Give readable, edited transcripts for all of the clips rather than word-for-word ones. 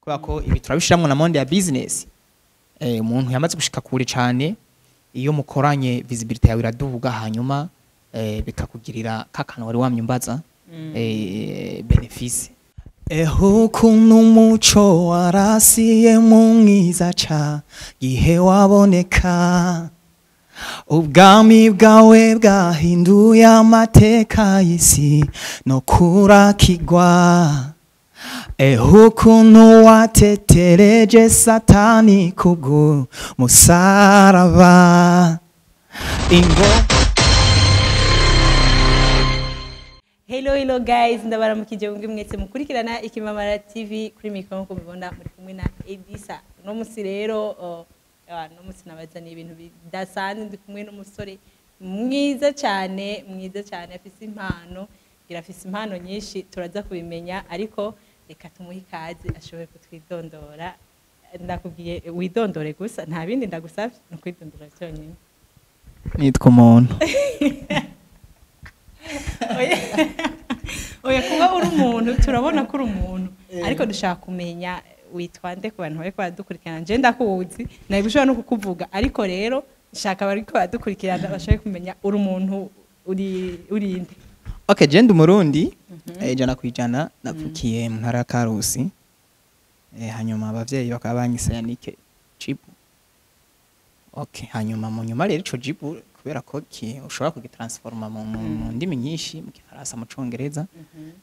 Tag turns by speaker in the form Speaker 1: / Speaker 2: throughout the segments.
Speaker 1: Kubera ko ibi turabishiramwo na monde ya business. Umuntu yamaze gushika kure cane, iyo mukoranye visibility yawe iraduga, hanyuma bikakugirira kakantu wari wamyumbaza, bénéfice. Eho ukuntu umuco warasiye mu mwiza ca gihe waboneka, ubwami bwawe bwahinduye amateka y'isi no kurakigwa. Eho ukuntu watetereje Satani kubwo musaraba ingo.
Speaker 2: Hello, hello guys, ndabaramukije mwebwe mwese mukurikirana Ikimamara TV. Kuri mikoro, nkuko mubibona, muri kumwe na Edisa. Uno musi rero uno musi nabazaniye ibintu bidasanzwe. Ndi kumwe n'umusore mwiza cyane, mwiza cyane, afise impano, ngira afise impano nyinshi, turaza kubimenya, ariko reka tumuhe ikaze ashobore kutwidondora. Ndakubwiye widondore gusa, nta bindi ndagusavye, ni ukwidondora cyonyine.
Speaker 1: Nitwa umuntu.
Speaker 2: Oya, oya, kuba uri umuntu turabona ko uri umuntu, ariko dushaka kumenya witwa nde ku bantu bariko baradukurikirana. Je ndakuzi, nari gushobora no kukuvuga, ariko rero nshaka bariko baradukurikirana bashobore kumenya uri umuntu, uri urinde.
Speaker 1: Okay, je ndi umurundi 100%. Navukiye mu ntara ya Karusi, hanyuma abavyeyi bakaba banyise Yannick Jibu. Okay, hanyuma mu nyuma rero ico Jibu, kubera ko ushobora kugitransforma mu ndimi nyinshi, mu Gifaransa, mu Congereza,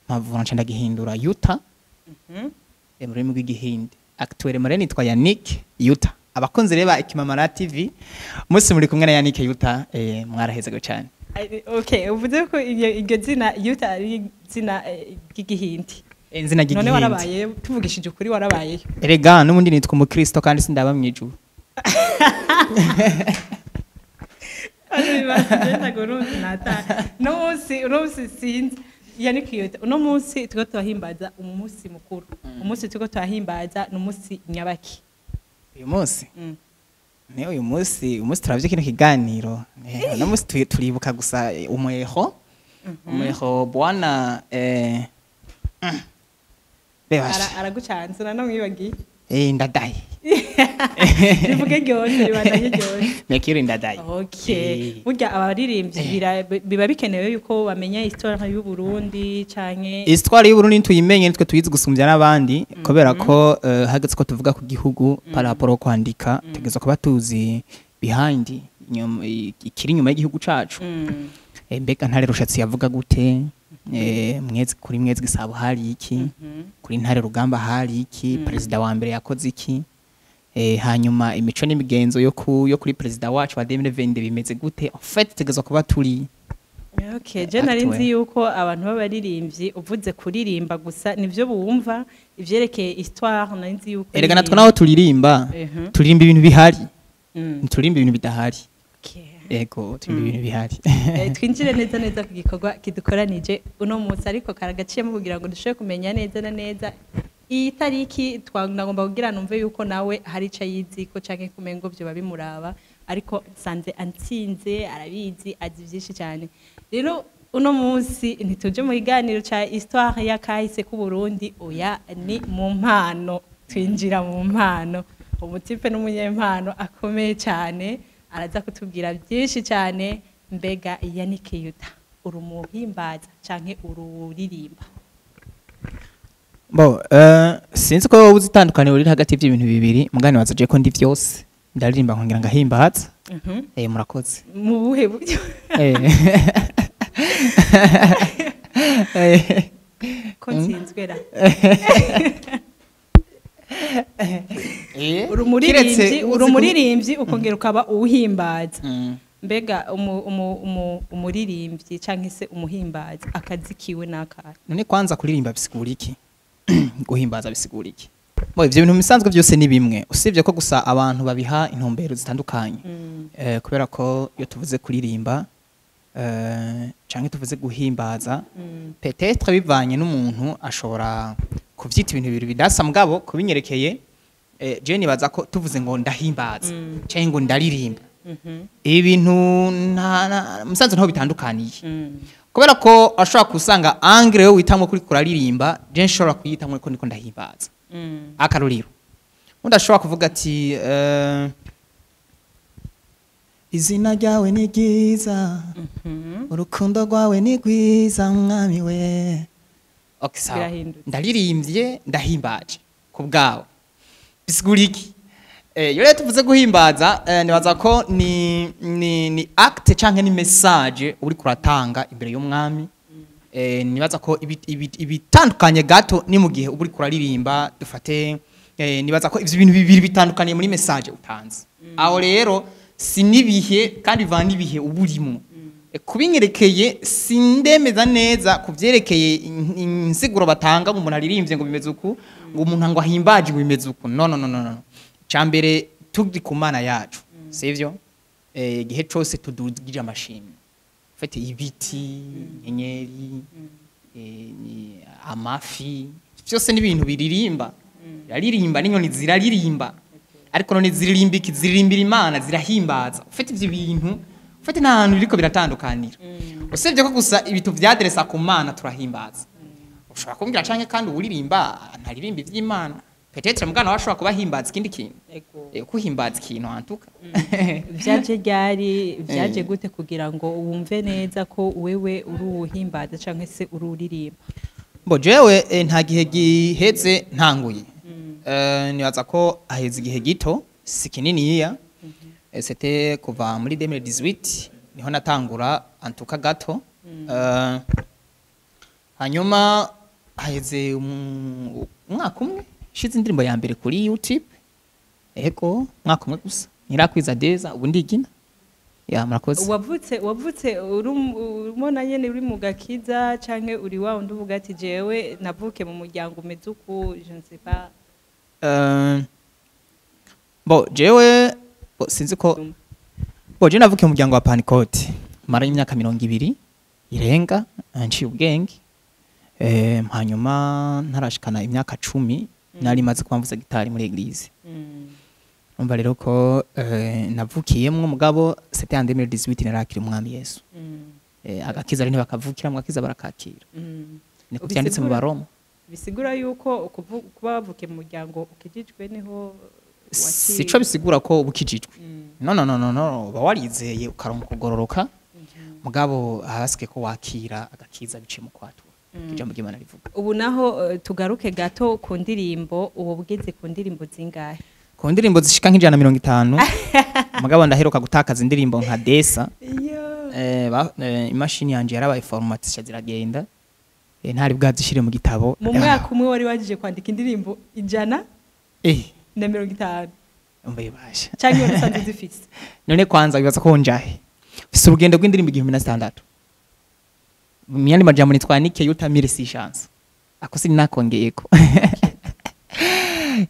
Speaker 1: mpavura nca ndagihindura Yuta mu rurimi rw'Igihinde. Actuellement rero nitwa Yannick Yuta. Abakunzi rero ba Ikimamara TV, umunsi muri kumwe na Yannick Yuta, mwarahezego cyane.
Speaker 2: Okay, uvuze ko iryo zina Yuta ari izina ry'Igihindi?
Speaker 1: Izina
Speaker 2: None
Speaker 1: ry'Igihinde.
Speaker 2: warabaye, tuvugishije ukuri, warabayeyo?
Speaker 1: Erega n'ubundi nitwa umukristo kandi sindaba mw'ijuru.
Speaker 2: Uno munsi sinzi. Yannick Yuta, uno munsi turiko turahimbaza umunsi mukuru. Umunsi turiko turahimbaza ni umunsi nyabaki?
Speaker 1: Uyu munsi ne uyu munsi, umunsi turavye kino kiganiro, uno munsi turibuka gusa umweho bwana bebasha.
Speaker 2: Aragucanze nanamwibagiye.
Speaker 1: Ndadaye.
Speaker 2: Rivuge ryose, ribandanye ryose.
Speaker 1: Mekiri Ndadaye.
Speaker 2: Okay. Burya abaririmbyi biba bikenewe yuko bamenya histoire y'u Burundi canke?
Speaker 1: Histoire y'Uburundi tuyimenye, nitwe tuyizi gusumbya n'abandi, kubera ko hageze ko tuvuga ku gihugu par rapport au kwandika, tegezwa kuba tuzi behind, ikiri inyuma y'igihugu cacu. Mbega Ntare Rushatsi yavuga gute? Mwezi kuri Mwezi Gisabo hari iki? Kuri Ntare Rugamba hari iki? Perezida wa mbere yakoze iki? Hanyuma imico n'imigenzo yo kuri perezida wacu wa 2020 bimeze gute? En fait tegezwa kuba turi
Speaker 2: Okay, je nari nzi
Speaker 1: actuel.
Speaker 2: yuko abantu b'abaririmbyi uvuze kuririmba gusa nivyo bumva, ivyerekeye histoire nari nzi yuko
Speaker 1: Erega natwe naho turirimba, turirimba ibintu bihari, ntituririmba ibintu bidahari. Ego, turirimba ibintu bihari.
Speaker 2: Twinjire neza neza ku gikorwa kidukoranije uno munsi, ariko karagaciyemo kugira ngo dushobore kumenya neza na neza iyi tariki. Nagomba kugira numve yuko nawe hari ico yizi ko canke kumengo vyoba bimuraba, ariko nsanze antsinze, arabizi, azi vyinshi cyane. Rero uno munsi ntituje mu kiganiro ca histoire ya kahise k'u Burundi, oya, ni mu mpano. Twinjira mu mpano. Umutipe n'umunyempano akomeye cyane, araza kutubwira byinshi cyane. Mbega Yannick Yuta, uri umuhimbaza canke ururirimba?
Speaker 1: Bo, sinzi ko wowe uzi itandukaniro riri hagati y'ibyo bibiri, mugani wazaje ko ndi vyose, ndaririmba nkongera ngahimbaza. Murakoze.
Speaker 2: Mu buhe buryo? Ko nsinzwe ra? Uri umuririmbyi?
Speaker 1: Kiretse
Speaker 2: Uri umuririmbyi ukongera ukaba uwuhimbaza. Mbega umuririmbyi canke se umuhimbaza akazi kiwe n'akahe?
Speaker 1: None kwanza kuririmba bisigura iki? Guhimbaza bisigura iki? Bo, ivyo bintu bisanzwe byose ni bimwe, usibye ko gusa abantu babiha intumbero zitandukanye. Kubera ko iyo tuvuze kuririmba canke tuvuze guhimbaza, peut-être bivanye n'umuntu ashobora kuvyita ibintu bibiri bidasa. Mugabo kubinyerekeye, je nibaza ko tuvuze ngo ndahimbaza canke ngo ndaririmba, ibi bintu musanze ntaho bitandukaniye, kubera ko ashobora kusanga angle yo witamwo kuri kuraririmba, je nshobora kuyitamwo ko ndiko ndahimbaza. Akarorero, undi ashobora kuvuga ati izina ryawe ni ryiza, urukundo rwawe ni rwiza, mwami we. Okay, sawa.
Speaker 2: Birahindutse.
Speaker 1: Ndaririmbye, ndahimbaje ku bwawe, bisigura iki? Iyo rero tuvuze guhimbaza, nibaza ko ni acte canke ni message uri kuratanga imbere y'umwami. Nibaza ko ibitandukanye gato ni mu gihe uba uri kuraririmba dufate, nibaza ko ivyo bintu bibiri bitandukaniye muri message utanze. Aho rero si n'ibihe kandi bivana n'ibihe uba urimo. Kubinyerekeye sindemeza neza ku vyerekeye insiguro batanga ngo umuntu aririmbye ngo bimeze uku, ngo umuntu ngo ahimbaje ngo bimeze uku. No, no, no, no, no. Cambere turi ku Mana yacu, sivyo? Igihe cose tudugije amashimwe, fete ibiti, inyenyeri, amafi, byose n'ibintu biririmba, biraririmba, n'inyoni ziraririmba. Ariko none ziririmba iki? Ziririmbira Imana, zirahimbaza. Ufite ivyo bintu, ufite nta hantu biriko biratandukanira, usibye ko gusa ibitu vyaderesa ku Mana turahimbaza. Ushobora kumbwira canke kandi uwuririmba ntaririmba ivy'Imana, peut-être mugana wawe ashobora kuba ahimbaza ikindi kintu. Kuhimbaza ikintu antuka.
Speaker 2: Vyaje ryari? Vyaje gute kugira ngo wumve neza ko wewe uri uwuhimbaza canke se uri uririmba?
Speaker 1: Bo jewe nta gihe giheze ntanguye. Nibaza ko aheze igihe gito, si kininiya. C'était kuva muri 2018 niho natangura antuka gato. Hanyuma haheze umwaka umwe shize indirimbo ya mbere kuri YouTube. Ego, umwaka umwe gusa, ntirakwiza deza ubu ndigina ya. Murakoze.
Speaker 2: Wavutse urumona nyene uri mu gakiza, canke uri wa wundi uvuga ati jewe navuke mu muryango umeze uku, je ne sais pas?
Speaker 1: Bo jewe, bo sinzi ko, bo jewe navukiye mu muryango wa Pentecôte, mara imyaka 20 irenga nciye ubwenge. Hanyuma ntarashikana imyaka 10 nari maze kuba mvuza gitari muri église. Umva rero ko navukiyemwo, mugabo c'était en 2018 narakira umwami Yesu. Agakiza rero ntibakavukira mu gakiza, barakakira. Niko vyanditse mu Baroma.
Speaker 2: Bisigura yuko kuba wavukiye mu muryango ukijijwe niho waciye?
Speaker 1: Sico bisigura ko ubukijijwe. No, no, no, no, no, uba warizeye ukaronka kugororoka, mugabo ahasike ko wakira agakiza biciye mu kwatura, ijambo ry'Imana rivuga.
Speaker 2: Ubu naho tugaruke gato ku ndirimbo. Ubu bugeze ku ndirimbo zingahe?
Speaker 1: Ku ndirimbo zishika nka 150, mugabo ndaheruka gutakaza indirimbo nka desa. Imashini yanje yarabaye format ziragenda, ntari bwazishire mu gitabo.
Speaker 2: Mu mwaka umwe wari wajije kwandika indirimbo ijana na 50?
Speaker 1: Umva yibasha.
Speaker 2: Canke wari usanzwe uzifise?
Speaker 1: None kwanza bibaza ko njahe mfise urugendo rw'indirimbo 1006. Mu yandi majambo nitwa Nike Yutamire si chance ako sinakongeyeko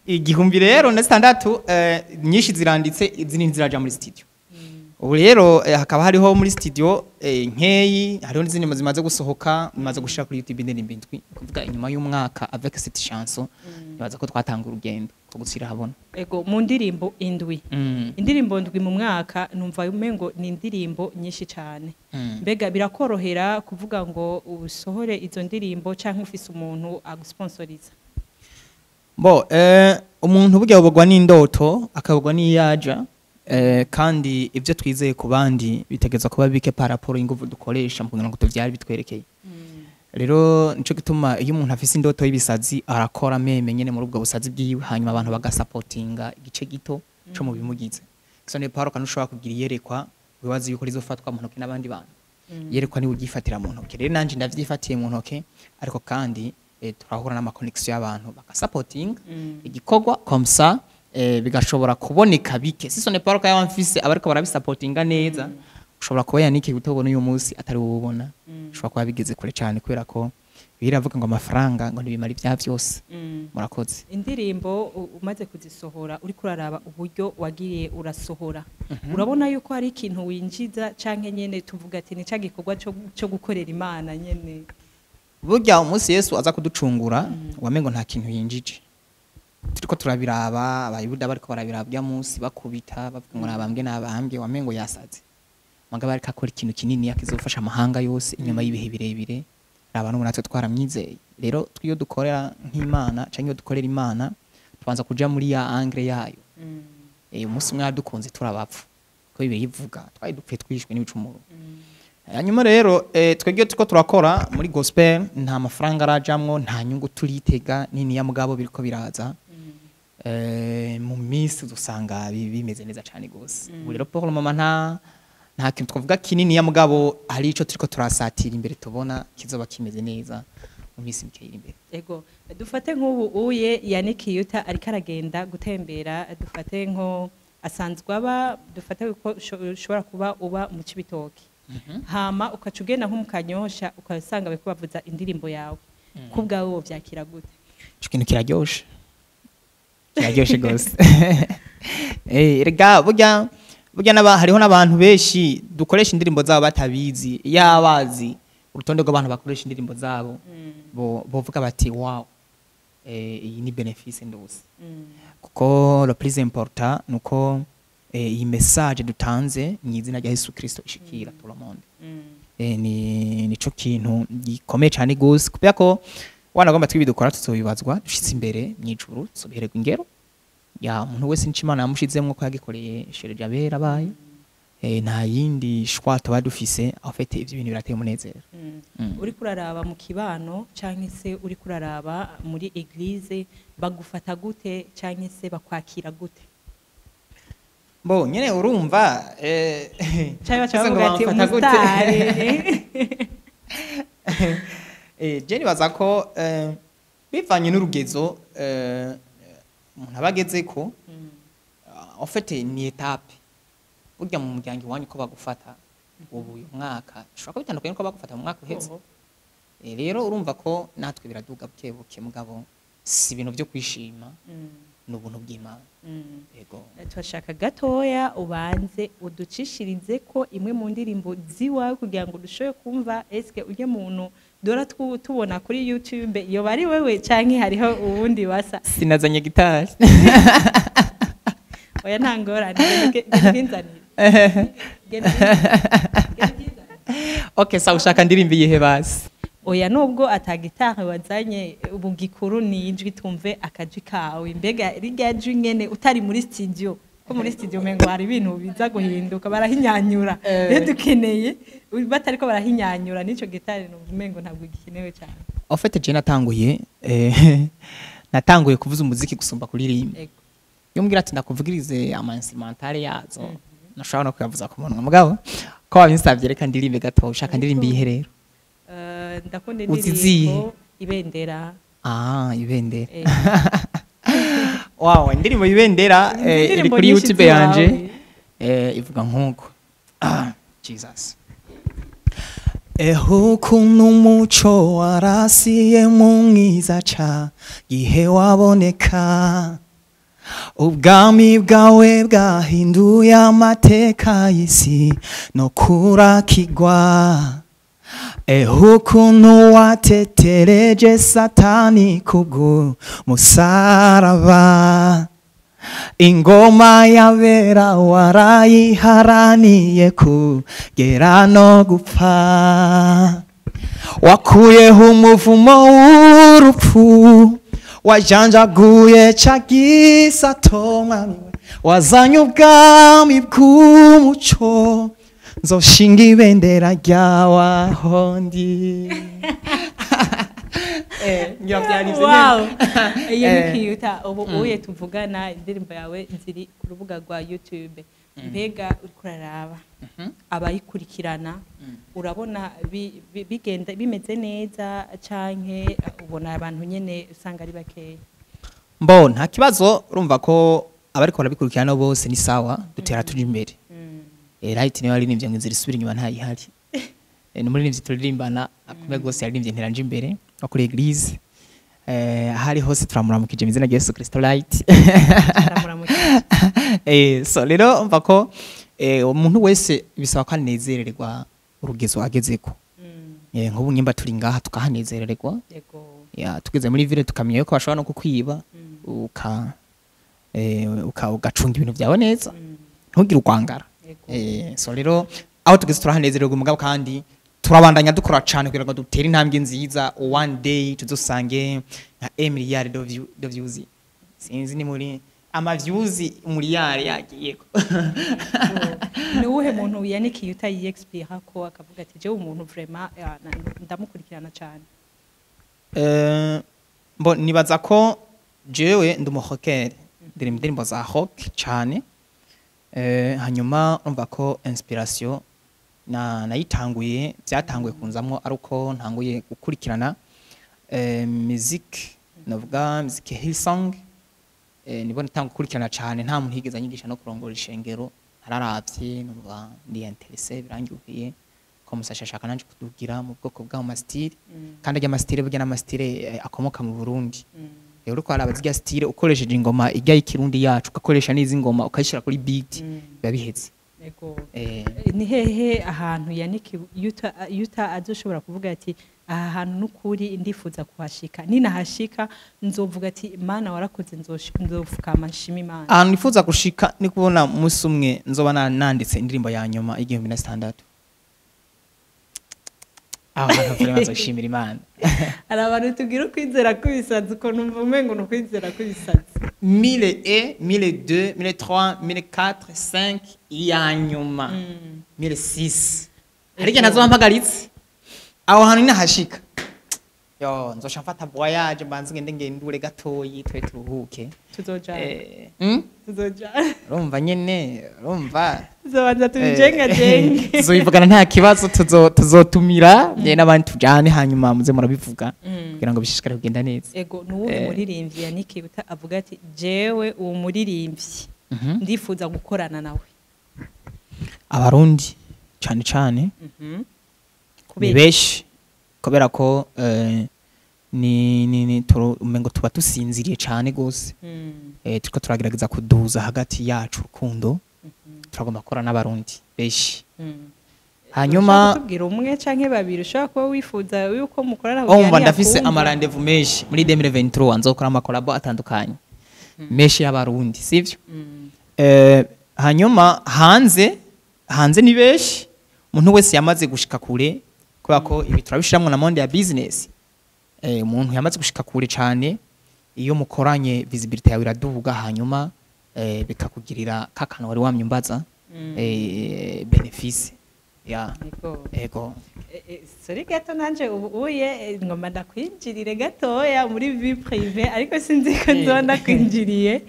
Speaker 1: igihumbi rero na sitandatu. Nyinshi ziranditse, izindi ziraja muri studio. Ubu rero hakaba hariho muri studio nkeyi, hariho n'izindi zimaze gusohoka, zimaze gushira kuri YouTube indirimbo indwi. Kuvuga inyuma y'umwaka avec cette chanson, nibaza ko twatanga urugendo ko gushyira habona.
Speaker 2: Ego, mu ndirimbo indwi. Indirimbo ndwi mu mwaka, numva umengo ni indirimbo nyinshi cyane. Mbega birakorohera kuvuga ngo usohore izo ndirimbo, canke ufise umuntu agusponsoriza?
Speaker 1: Bo umuntu burya bubogwa n'indoto, akabogwa n'iyaja, kandi ibyo twizeye ku bandi bitegezwa kuba bike par rapport y'inguvu dukoresha mu kugira ngo tuvyare bitwerekeye. Rero nico gituma iyo umuntu afise indoto y'ibisazi arakora meme nyene muri ubwo busazi bwiwe, hanyuma abantu bagasapotinga igice gito co mu bimugize. So ne paro kandi ushobora kugira iyerekwa wibaza yuko rizofatwa mu ntoke n'abandi bantu. Iyerekwa ni ugifatira mu ntoke. Rero nanje ndavyifatiye mu ntoke, ariko kandi turahura n'ama connection y'abantu bagasapotinga igikorwa, comme ça bigashobora kuboneka bike. Si ce n'est pas ko mfise abariko barabisapotinga neza, ushobora kuba yanike gutobona uyu munsi atari wowe ubona, ushobora kuba bigeze kure cyane, kubera ko biravuga ngo amafaranga ngo ntibimara ibyaha byose. Murakoze.
Speaker 2: Indirimbo umaze kuzisohora, uriko uraraba uburyo wagiye urasohora, urabona yuko hari ikintu winjiza, canke nyene tuvuga ati ni ca gikorwa co gukorera Imana nyene?
Speaker 1: Burya umunsi Yesu aza kuducungura wamengo nta kintu yinjije. Turiko turabiraba Abayuda bariko barabiraba bya munsi bakubita bavuga ngo nabambwe, nabambwe, wamengo yasaze. Mugabo ariko akora ikintu kinini akizofasha amahanga yose inyuma y'ibihe birebire. Raba n'ubu natwe twaramwizeye. Rero twiyo dukorera nk'Imana canke iyo dukorera Imana. Tubanza kuja muri ya angle yayo. Umunsi umwe yadukunze turabapfa, ko Bibiliya ivuga twari dupfuye twishwe n'ibicumuro. Hanyuma rero twebwe turiko turakora muri gospel, nta mafaranga arajamwo, nta nyungu turitega nini ya, mugabo biriko biraza. Mu minsi uzosanga bimeze neza cyane gose. Ubu rero pour le moment nta kintu twavuga kinini ya, mugabo hari ico turiko turasatira imbere, tubona kizoba kimeze neza mu minsi mike iri imbere.
Speaker 2: Ego, dufate nk'ubu uye Yannick Yuta ariko aragenda gutembera, dufate nko asanzwe aba, dufate ko ushobora kuba uba mu Cibitoke, hama ukaca ugenda nko mu Kanyosha, ukasanga bariko bavuza indirimbo yawe, ku bwawe wovyakira gute?
Speaker 1: Ico kintu kiraryoshe, kiraryoshe gose. Erega burya hariho n'abantu benshi dukoresha indirimbo zabo batabizi. Iyo abazi urutonde rw'abantu bakoresha indirimbo zabo, bovuga bati: "Wow, iyi ni bénéfice ndose." Kuko le plus important nuko iyi message dutanze mu izina rya Yesu Kristo ishikira tout le monde. Ni nico kintu gikomeye cyane gose, kubera ko wanagomba twibidukora tuzobibazwa dushitse imbere mw'ijuru, tuzobihererwa ingero ya umuntu wese nico Imana yamushizemwo ko yagikoreye shereje abera abaye. Nta yindi choix tuba dufise. En fait, ivyo bintu birateye umunezero.
Speaker 2: Uriko uraraba mu kibano canke se uriko uraraba muri église, bagufata gute canke se bakwakira gute?
Speaker 1: Bo nyene urumva
Speaker 2: canke baca
Speaker 1: ese ngo
Speaker 2: bavuga ati
Speaker 1: bamfata gute?
Speaker 2: Umusitari.
Speaker 1: Je nibaza ko bivanye n'urugezo umuntu aba agezeko, en fait ni étape. Burya mu muryango iwanyu ko bagufata ubu uyu mwaka bishobora kuba bitandukanye nuko bagufata mu mwaka uheze. Rero urumva ko natwe biraduga buke buke, mugabo si ibintu byo kwishima, ni ubuntu bw'Imana. Yego.
Speaker 2: Turashaka gatoya ubanze uducishirize ko imwe mu ndirimbo ziwawe kugira ngo dushobore kumva eske ujye muntu dora tubona kuri YouTube yoba ari wewe canke hariho uwundi basa.
Speaker 1: Sinazanye gitari.
Speaker 2: Oya, nta ngorane, genda uhinzanire. Genda uhinzanire.
Speaker 1: Okay, sawa, ushaka ndirimbo iyihe basi?
Speaker 2: Oya, nubwo ata gitare wazanye, ubu gikuru ni ijwi, twumve akajwi kawe. Mbega rirya jwi nyene utari muri studio, ko muri studio umengo hari ibintu biza guhinduka, barahinyanyura. Rero dukeneye batariko barahinyanyura, n'ico gitare numva umengo ntabwo gikenewe cyane.
Speaker 1: En fait, je natanguye kuvuza umuziki gusumba kuririmba. Iyo umbwira ati ndakuvugirize ama instrumentale yazo, nashobora no kuyavuza ku munwa, mugabo ko wabinsavye reka ndirimbe gato. Ushaka ndirimbe iyihe rero?
Speaker 2: Ndakunda
Speaker 1: Uzi izihe?
Speaker 2: indirimbo Ibendera.
Speaker 1: Ah, Ibendera.
Speaker 2: Eh.
Speaker 1: Wow, indirimbo Ibendera iri
Speaker 2: Indirimbo
Speaker 1: kuri
Speaker 2: nyinshi
Speaker 1: YouTube yanje.
Speaker 2: ziwawe.
Speaker 1: Ivuga nkuko: ah, Jesus. Eho ukuntu umuco warasiye mu mwiza ca gihe waboneka, ubwami bwawe bwahinduye amateka y'isi no kurakigwa. Eho ukuntu watetereje Satani kubwo musaraba, ingoma yabera warayiharaniye kugera no gupfa. Wakuyeho umuvumo w'urupfu, wajanjaguye ca gisato, mwami we wazanye ubwami bw'umuco, nzoshinga ibendera ryawe aho ndi. Ngira byari ivyo
Speaker 2: Wow.
Speaker 1: nyene.
Speaker 2: Iyo ni kiyuta. Ubu uye tuvugana indirimbo yawe ziri ku rubuga rwa YouTube. Mbega uriko uraraba abayikurikirana, urabona bigenda bimeze neza canke ubona abantu nyene usanga ari bakeya?
Speaker 1: Mbo nta kibazo, urumva ko abariko barabikurikirana bose ni sawa, dutera tuja imbere. Right, niyo yaririmbye ngo inzira isubira inyuma ntayihari. Ni umuririmbyi turirimbana akomeye gose, yaririmbye ntera nje imbere no kuri église. Ahari hose turamuramukije mu izina rya Yesu Kristo, right.
Speaker 2: Turamuramukije.
Speaker 1: So rero umva ko umuntu wese bisaba ko anezererwa urugezo agezeko. Nk'ubu nyimba turi ngaha tukahanezererwa, ya tugeze muri ville tukamenya yuko bashobora no kukwiba, uka uka ugacunga ibintu byawe neza, ntugire ukwangara. So rero aho tugeze turahanezererwa, umugabo kandi turabandanya dukora cyane kugira ngo dutere intambwe nziza, one day tuzosange nka 1 milliard de views. Sinzi, ni muri ama views umuriyari yagiyeko.
Speaker 2: Ni uwuhe muntu Yannick Yuta yiyexpira ko, akavuga ati: "Jewe umuntu vraiment ndamukurikirana cyane"?
Speaker 1: Mbo nibaza ko jewe ndi umurocker, ndirimba indirimbo za rock cyane. Hanyuma umva ko inspiration na nayitanguye, byatanguye kunzamwo ari uko ntanguye gukurikirana musique, navuga musique Hillsong. Nibwo natanguye gukurikirana cyane. Nta muntu yigeze anyigisha no kurongora ishengero, nararavye numva ndi intéressé, birangyoheye ko musashashaka nanje kudugira mu bwoko bw'ayo ma style. Kandi ajya ama style burya n'ama style akomoka mu Burundi. Rero uko haraba zirya style, ukoresheje ingoma ijya y'ikirundi yacu, ugakoresha n'izi ngoma, ukayishyira kuri beat, biba biheze.
Speaker 2: Ego.
Speaker 1: Eh.
Speaker 2: Ni hehe ahantu Yannick Yuta azoshobora kuvuga ati: "Aha hantu n'ukuri ndifuza kuhashika, ninahashika nzovuga ati Mana warakoze, nzofukama nshima Imana"?
Speaker 1: Ahantu nifuza gushika ni kubona umunsi umwe nzoba nanditse indirimbo ya nyuma y'1006. Aho hantu vraiment nzoshimira Imana.
Speaker 2: Hari abantu tubwira ukwizera kw'ibisazi, ukuntu numva umengo ni ukwizera kw'ibisazi.
Speaker 1: 1001, 1002, 1003, 1004, 5, iya nyuma 1006, hari igihe ntazoba mpagaritse. Aho hantu ninahashika, yo nzoca mfata voyage, mbanze ngende ngendure gatoyi, twe turuhuke.
Speaker 2: Tuzojana.
Speaker 1: Eh?
Speaker 2: Tuzojana.
Speaker 1: Urumva nyene, urumva.
Speaker 2: Tuzobanza tubijengajenge.
Speaker 1: Tuzobivugana, nta kibazo. Tuzotumira ye n'abandi tujane, hanyuma muze murabivuga kugira ngo bishishikare kugenda neza.
Speaker 2: Ego, nuwuhe muririmbyi Yannick Yuta avuga ati: "Jewe uwo muririmbyi ndifuza gukorana nawe"?
Speaker 1: Abarundi cane cane ni
Speaker 2: Kubera?
Speaker 1: benshi, kubera ko ni umengo tuba dusinziriye cane gose. Turiko turagerageza kuduza hagati yacu urukundo, turagomba gukora n'abarundi benshi. Hanyuma
Speaker 2: Ushobora kutubwira umwe canke babiri ushobora kuba wifuza yuko mukorana kugira
Speaker 1: umva, ndafise
Speaker 2: niyakumva?
Speaker 1: ama rendez-vous menshi muri 2023, nzokora ama collabo atandukanye menshi y'abarundi, sivyo? Hanyuma hanze ni benshi, umuntu wese yamaze gushika kure, kubera ko ibi turabishiramwo na monde ya business. Umuntu yamaze gushika kure cane, iyo mukoranye visibility yawe iraduga, hanyuma bikakugirira kakantu wari wamyumbaza, bénéfice ya.
Speaker 2: Ego.
Speaker 1: Ego.
Speaker 2: Sorry gato, nanje ubu uye ngoma ndakwinjirire gatoya muri vie privée, ariko sinzi ko nzoba ndakwinjiriye.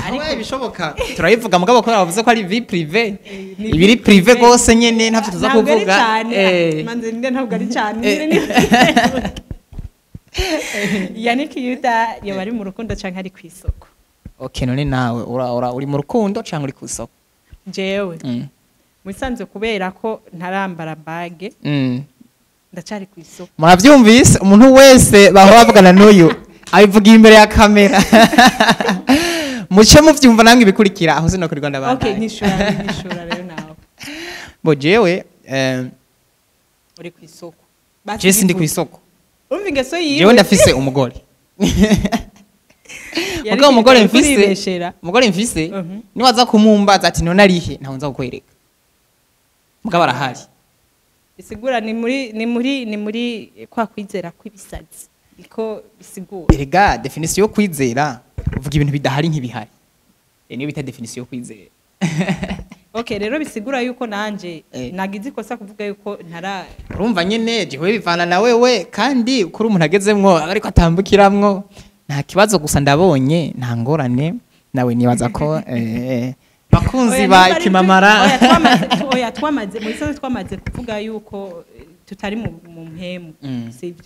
Speaker 1: Ariko bishoboka turabivuga, mugabo ko bavuze ko ari vie privée,
Speaker 2: Ni
Speaker 1: ibiri
Speaker 2: vie
Speaker 1: privé
Speaker 2: privée.
Speaker 1: gose nyene ntavyo tuza
Speaker 2: Ntabwo ari
Speaker 1: kuvuga.
Speaker 2: cane. Manze ninde, ntabwo ari cane nyine ni. Yannick Yuda yoba ari mu rukundo canke ari kw'isoko?
Speaker 1: Okay, none nawe ura uri mu rukundo cyangwa uri ku isoko?
Speaker 2: Jewe musanzwe, kubera ko ntarambara bague, ndacari kw'isoko.
Speaker 1: Muravyumvise, umuntu wese bahora bavugana n'uyu abivugira imbere ya kamera, muce muvyumva namwe ibikurikira aho sinokurirwa
Speaker 2: Okay.
Speaker 1: ndabandanya.
Speaker 2: Nishura rero nawe.
Speaker 1: Bo jewe
Speaker 2: Uri kw'isoko?
Speaker 1: Je sindi kw'isoko.
Speaker 2: Urumva ingeso yiwe.
Speaker 1: Jewe ndafise umugore.
Speaker 2: Yari
Speaker 1: Mugabo umugore
Speaker 2: ariko
Speaker 1: mfise,
Speaker 2: uribeshera.
Speaker 1: umugore mfise, niwaza kumumbaza ati: "None arihe?" Ntawe nza kukwereka, mugabo arahari.
Speaker 2: Bisigura ni muri kwa kwizera kw'ibisazi, niko bisigura.
Speaker 1: Erega définition yo kwizera, uvuga ibintu bidahari nk'ibihari. Niyo bita définition yo kwizera.
Speaker 2: Okay, rero bisigura yuko nanje nagize ikosa kuvuga yuko ntara.
Speaker 1: Urumva nyene, jewe bivana na wewe, kandi kuri umuntu agezemwo aba ariko atambukiramwo, nta kibazo. Gusa ndabonye nta ngorane nawe, nibaza ko bakunzi
Speaker 2: Oya,
Speaker 1: ba
Speaker 2: nimba ari
Speaker 1: Ikimamara.
Speaker 2: Oya, twamaze mu bisanzwe twamaze kuvuga yuko tutari mu mpemu, sibyo?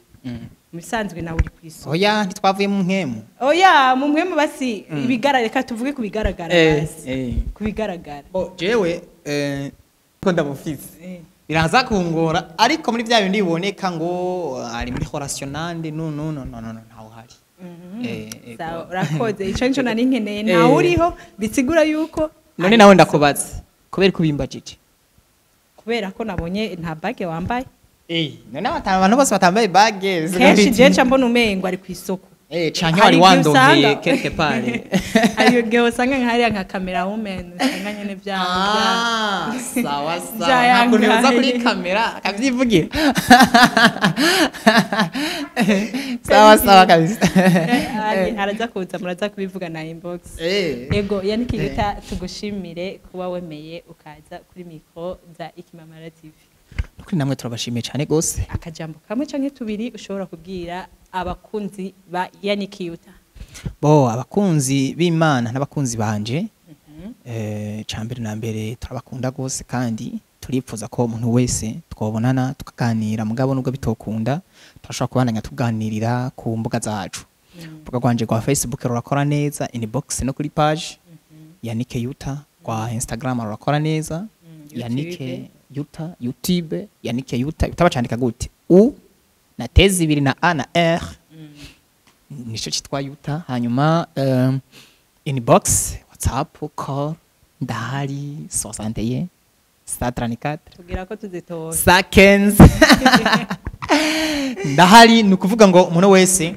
Speaker 2: Mu bisanzwe nawe uri kw'isoko.
Speaker 1: Oya, ntitwavuye mu mpemu.
Speaker 2: Oya, mu mpemu basi ibigaragara, reka tuvuge ku bigaragara. Basi ku bigaragara.
Speaker 1: Bo jewe ko ndamufise, biraza kungora, ariko muri bya bindi biboneka ngo ari muri relation nande, no, no, no, no, no, no, ntawe uhari.
Speaker 2: Sawa, urakoze, ico nico nari nkeneye. Ntawe uriho, bisigura yuko
Speaker 1: None nawe ndakubaza, kubera ko ubimbajije?
Speaker 2: Kubera ko nabonye nta bague wambaye.
Speaker 1: Eh, none abantu bose batambaye bague?
Speaker 2: Kenshi je nca mbona umengo ari kw'isoko.
Speaker 1: Canke
Speaker 2: Hari
Speaker 1: wari
Speaker 2: igihe
Speaker 1: wandonkeye
Speaker 2: usanga-
Speaker 1: quelque part.
Speaker 2: Hari igihe usanga nkahariya nka camera woman, usanga nyene vya
Speaker 1: Ah, sawa sawa.
Speaker 2: Vyayangaye.
Speaker 1: Ntabwo ntibuza kuri kamera akavyivugira. Sawa sawa kabisa.
Speaker 2: Araza kuza, muraza kubivuga na inbox. Ego, Yannick Yuta, tugushimire kuba wemeye ukaza kuri micro za Ikimamara TV.
Speaker 1: Kuri namwe turabashimiye cyane gose.
Speaker 2: Akajambo kamwe canke tubiri ushobora kubwira abakunzi ba Yannick Yuta?
Speaker 1: Bo, abakunzi b'Imana n'abakunzi banje, cambere na mbere turabakunda gose, kandi turipfuza ko umuntu wese twobonana tukaganira. Mugabo nubwo bitokunda, turashobora kubandanya tuganirira ku mbuga zacu. Urubuga rwanje rwa Facebook rurakora neza, inbox no kuri page Yannick Yuta, rwa Instagram rurakora neza, Yannick
Speaker 2: YouTube.
Speaker 1: Yuta, YouTube Yannick Yuta. Yuta bacandika gute? U na T zibiri na A na R, nico citwa Yuta. Hanyuma inbox, WhatsApp, call, ndahari 61 134
Speaker 2: Tugira ko tuzitora.
Speaker 1: 115, ndahari. Ni ukuvuga ngo umuntu wese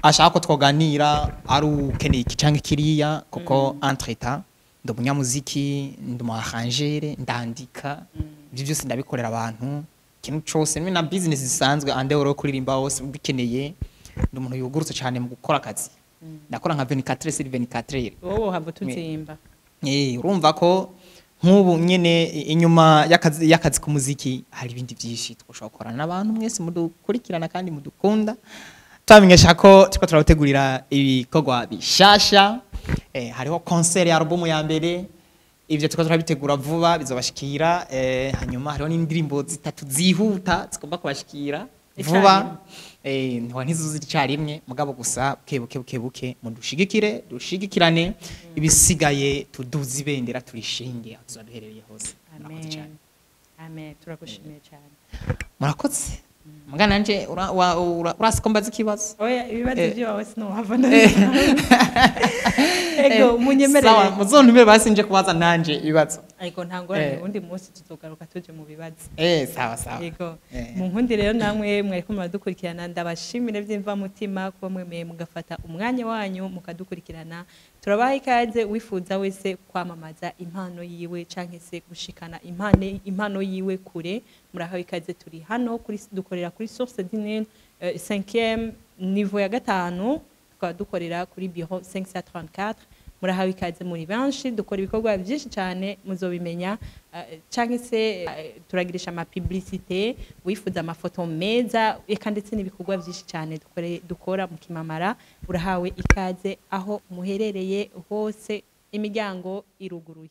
Speaker 1: ashaka ko twoganira, ari ukeneye iki canke kiriya, kuko entre-temps ndi umunyamuziki, ndi umu arrangeur, ndandika, ibyo byose ndabikorera abantu. Ikintu cose na business zisanzwe ande yo kuririmba hose ubikeneye, ndi umuntu yugurutse cyane mu gukora akazi. Ndakora nka 24 sur 24.
Speaker 2: Wowe uhava utuzimba.
Speaker 1: Urumva ko nk'ubu nyene inyuma y'akazi k'umuziki hari ibindi byinshi twashobora gukorana n'abantu mwese mudukurikirana kandi mudukunda. Twamenyesha ko turiko turabategurira ibikorwa bishasha. Hariho concert ya album ya mbere, ivyo turiko turabitegura vuba bizobashikira. Hanyuma hariho n'indirimbo zitatu zihuta zigomba kubashikira vuba. Ntiwa ntizuzi icarimwe, mugabo gusa buke buke buke buke mudushigikire, dushigikirane, ibisigaye tuduze ibendera turishinge aho tuzoba duherereye hose. Murakoze cyane.
Speaker 2: Amen, amen, turagushimiye cyane.
Speaker 1: Murakoze. Mugana nanje urasi ko mbaza ikibazo?
Speaker 2: Oya, ibibazo by'iwawe sinuhava. Ego,
Speaker 1: Sawa,
Speaker 2: munyemerere.
Speaker 1: muzontumire basi nje kubaza nanje ibibazo.
Speaker 2: Ariko nta ngorane, ubundi munsi tuzogaruka tuje mu bibazo.
Speaker 1: Sawa sawa.
Speaker 2: Yego. Mu nkundi rero namwe mwariko muradukurikirana, ndabashimire by'imvamutima kuba mwemeye mugafata umwanya wanyu mukadukurikirana. Turabaha ikaze, wifuza wese kwamamaza impano yiwe canke se gushikana impano yiwe kure, murahawe ikaze. Turi hano kuri, dukorera kuri Source du Nil, 5e niveau ya gatanu, tukaba dukorera kuri bureau 534. Murahawe ikaze muri benshi. Dukora ibikorwa byinshi cyane, muzobimenya, canke se turagirisha ama publicité, wifuza amafoto meza, eka ndetse n'ibikorwa byinshi cyane dukora mu Kimamara. Urahawe ikaze aho muherereye hose, imiryango iruguruye.